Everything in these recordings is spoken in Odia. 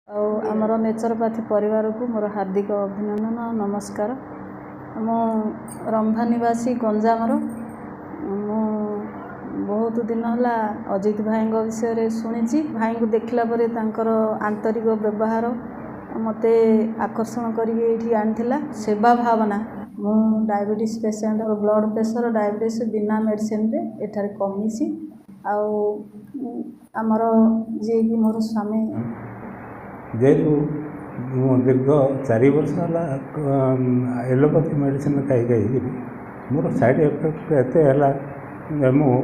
ଆଉ ଆମର ନେଚରୋପାଥି ପରିବାରକୁ ମୋର ହାର୍ଦ୍ଦିକ ଅଭିନନ୍ଦନ ଆଉ ନମସ୍କାର। ମୁଁ ରମ୍ଭା ନିବାସୀ, ଗଞ୍ଜାମର। ମୁଁ ବହୁତ ଦିନ ହେଲା ଅଜିତ ଭାଇଙ୍କ ବିଷୟରେ ଶୁଣିଛି। ଭାଇଙ୍କୁ ଦେଖିଲା ପରେ ତାଙ୍କର ଆନ୍ତରିକ ବ୍ୟବହାର ମୋତେ ଆକର୍ଷଣ କରିକି ଏଇଠି ଆଣିଥିଲା, ସେବା ଭାବନା। ମୁଁ diabetes patient. Blood pressure, diabetes ବିନା ମେଡ଼ିସିନରେ ଏଠାରେ କମିଛି। ଆଉ ଆମର ଯିଏକି ମୋର ସ୍ୱାମୀ, ଯେହେତୁ ମୁଁ ଦୀର୍ଘ 4 ବର୍ଷ ହେଲା ଏଲୋପାଥି ମେଡ଼ିସିନ ଖାଇ ଖାଇକିରି ମୋର ସାଇଡ଼୍ ଏଫେକ୍ଟ ଏତେ ହେଲା ଯେ ମୁଁ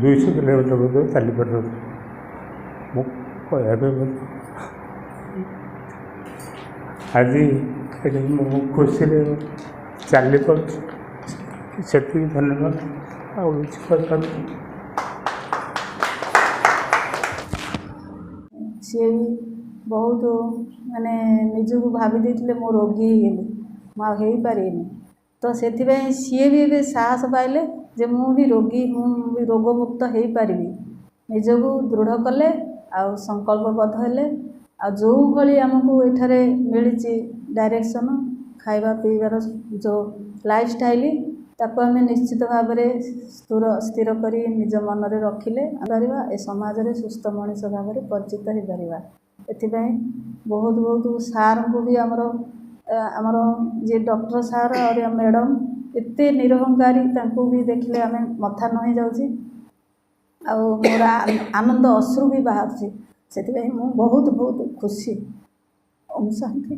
200 କିଲୋମିଟର ମଧ୍ୟ ଚାଲିପାରୁନଥିଲି। ମୁଁ କହିବା ପାଇଁ ଆଜି ଏଠି ମୁଁ ଖୁସିରେ ଚାଲିପାରୁଛି, ସେତିକି ଧନ୍ୟବାଦ, ଆଉ କିଛି କହିପାରୁନି। ସିଏ ବି ବହୁତ ମାନେ ନିଜକୁ ଭାବି ଦେଇଥିଲେ, ମୁଁ ରୋଗୀ ହେଇଗଲି, ମୁଁ ଆଉ ହେଇପାରିବିନି। ତ ସେଥିପାଇଁ ସିଏ ବି ଏବେ ସାହସ ପାଇଲେ ଯେ ମୁଁ ବି ରୋଗୀ, ମୁଁ ବି ରୋଗମୁକ୍ତ ହେଇପାରିବି। ନିଜକୁ ଦୃଢ଼ କଲେ ଆଉ ସଂକଳ୍ପବଦ୍ଧ ହେଲେ। ଆଉ ଯେଉଁଭଳି ଆମକୁ ଏଠାରେ ମିଳିଛି ଡାଇରେକ୍ସନ୍, ଖାଇବା ପିଇବାର ଯେଉଁ ଲାଇଫଷ୍ଟାଇଲ୍, ତାକୁ ଆମେ ନିଶ୍ଚିତ ଭାବରେ ସ୍ଥିର କରି ନିଜ ମନରେ ରଖିଲେ ପାରିବା, ଏ ସମାଜରେ ସୁସ୍ଥ ମଣିଷ ଭାବରେ ପରିଚିତ ହେଇପାରିବା। ଏଥିପାଇଁ ବହୁତ ବହୁତ ସାର୍ଙ୍କୁ ବି, ଆମର ଯିଏ ଡକ୍ଟର ସାର୍ ଆଉ ମ୍ୟାଡ଼ମ୍, ଏତେ ନିରହଙ୍କାରୀ, ତାଙ୍କୁ ବି ଦେଖିଲେ ଆମେ ମଥା ନଇଁ ଯାଉଛି ଆଉ ମୋର ଆନନ୍ଦ ଅଶ୍ରୁ ବି ବାହାରୁଛି। ସେଥିପାଇଁ ମୁଁ ବହୁତ ବହୁତ ଖୁସି। ଓମ୍ ଶାନ୍ତି।